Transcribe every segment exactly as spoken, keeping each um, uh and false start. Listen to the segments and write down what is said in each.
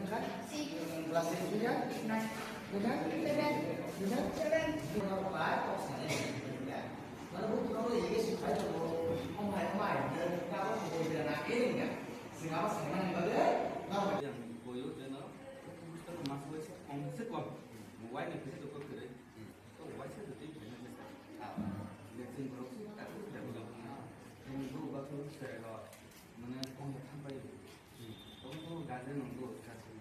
Class six ya? Nine. Nine? Seven. Seven? Seven. Mane bukthuno bo engage khai tongo, omhai omhai, tabuk bo bera na khe wngya. Swng abo saimani bagwi norok bai. Yang boyo jeno, bukthuno mas wai se kom se kom. Wai ni kisa doktor kere. To wai se doktor kere. Leksin borok se ta kere borok na. Yang bo ba to se ro. Mane kong ya thampai. Kong to gajen nang bo kasi.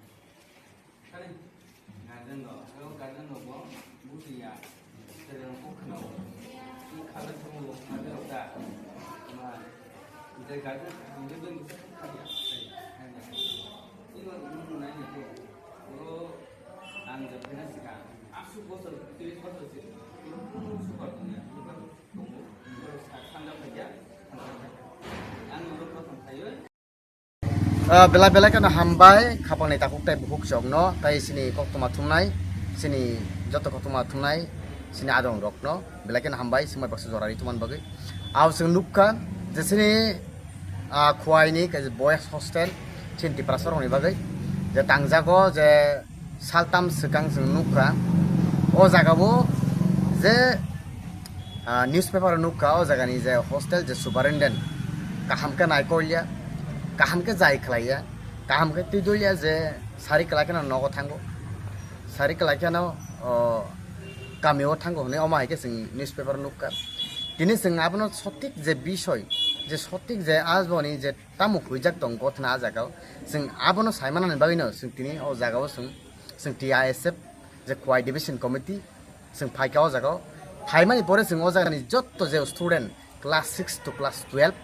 Kali, guardian rok, o guardian rok bo buji ya. Tere rok kok khna o. I khala thang bo khala rok da. Ma, je guardian ang je beng khala ya. I bo nung nai ni ko. O ang je phena sika. Asuk bosor, tiris bosor si. Super dunia. Super dunia. Ang rok thang thayo. Ah, belai belai kheno hambai, khapangni takhuk tei bukhuk chokno, tei chini koktwma thumnai, chini joto koktwma thumnai, chini adong rokno, belai kheno hambai, swngmai baksa jora ri thumani bagwi. Abo chwng nukha, je chini, ah, Khowai ni kaisa boys hostel, chini Tiprasa rokni bagwi, je tangjago, je saltam swkang chwng nukha, o jaga o je, ah, newspaper o nukha, o jagani je hostel je superintendent kaham khe naikolya, kaham khe jai khlaiya, kaham khe twi dolya je sari kwlai kheno nogo thango, sari kwlai kheno, o, kamio thango hwnwi omo hai khe chwng newspaper o nukha. Tini chwng abono sotik je bisoi, je sotik je aboni je tamo huijak tong gotna ah jagao. Chwng abono saimanani bagwino chwng tini o jagao chwng, chwng T I S F je Khowai Division Committee chwng phaikha o jagao. Phaimani pore chwng o jagani jotto je student class six to class twelve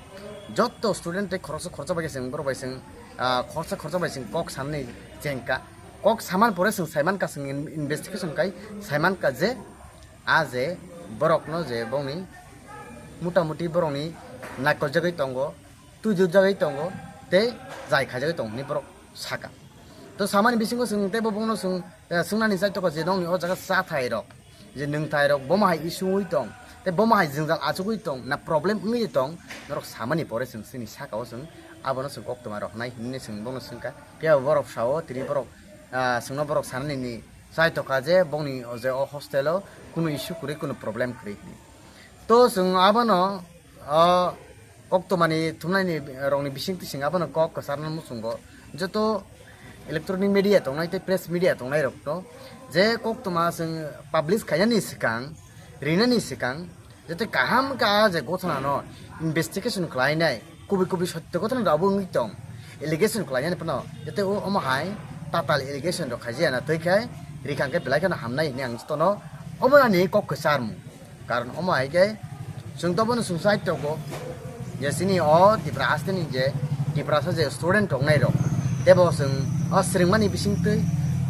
jotto student tei khoroksa khoroksa bai khe chwng borok bai chwng, ah, khoroksa khoroksa bai chwng kok sanani chengkha. Kok saman pore chwng saimankha chwng in-, investigation khai saimankha je ah je borokno je bongni mutamuti borokni naikoljagwi tongo. Twijwkjagwi tongo tei jai khaijagwi tongo hinwi borok saka. To samani bisingo chwng teibo bono chwng, eh, swngnani chai tokha je nokni o jaga chathai rok, je nwngthai rok bomo hai issue wngwi tong tei bomo hai jwngjal achugwi tong na problem wngwi tong, norok samani pore chwng chini saka o chwng abono chwng koktwma rok nai hinwi chwng bono swngkha. Phiya borok sao tini borok, ah, chwngno borok sanani ni chai tokha je bongni o je o hostel o kunu issue kwrwi kunu problem kwrwi hinwi. To chwng abono, o, koktwmani thumnaini rokni bisingtwi chwng abono kok kwcharno muchungo. Joto electronic media tongnai tei press media tongnai rokno je koktwma chwng publish khainani swkang, rinani swkang, jete kaham khe ah je gothanano investigation khlainai, kubui kubui sotto gothana rok abo wngwi tong, allegation khlainani phano jete o omo hai tatal allegation rok khaijaya na twi khai rikha hwnkhe belai kheno hamnai hinwi ang jotono omo ani kok kwcharmung. Karon omo hai khe chwng to bono chwng sai tongo je chini o Tipra haste ni je Tiprasa je student tongnai rok tebo chwng o swrwngmani bisingtwi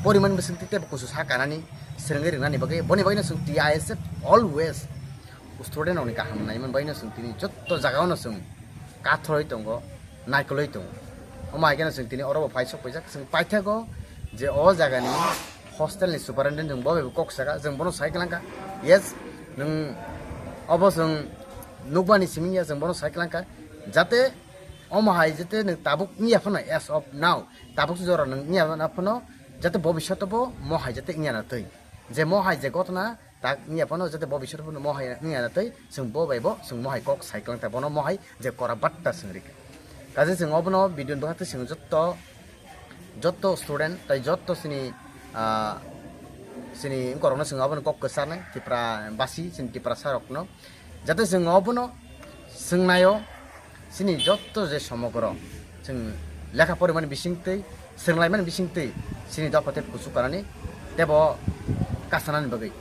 porimani bisingtwi tebo kusu sa kanani swrwngwi rwnani bagwi boni bagwino chwng T I S F always student rokni kaham naimani bagwino chwng tini jotto jagao no chwng katholwi tongo, naikolwi tongo. Omo hai kheno chwng tini oro bo phai sok paijak, chwng paithago je o jagani hostel ni superintendent chwng bo bai bo kok saka, chwng bono sai kwlangkha, yes, nwng obo chwng nukmani simi ya, chwng bono sai kwlangkha, jate omo hai jate nwng tabuk wngya phano, as of now, tabuk jora nwng wngya phano, jate bobishoto bo mo hai jate wngya na twi, je mo hai je gotna tak wngya phano, jate bobishoto phano mo hai wngya na twi, chwng bo bai bo chwng mo hai kok sai kwlangkha, bono mo hai je kora batta chwng rikha. Kaje chwng obono video ni bwkhaktwi chwng jotto, jotto student tei jotto chini, ah, chini wngkorokno chwng obono kok kwcharnai Tipra basi, chini Tiprasa rokno, jate chwng obono swngnaio chini jotto je somogro chwng lekha porimani bisingtwi, swrwnglaimani bisingtwi chini dopha tei kuchuk kanani tebo kasanani bagwi.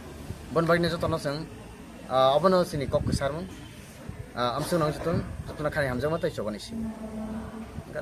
Boni bagwino jotono chwng, ah, obono chini kok kwcharmung, ah, amswkno jotono, jotono khani hamjakma tei chobani si.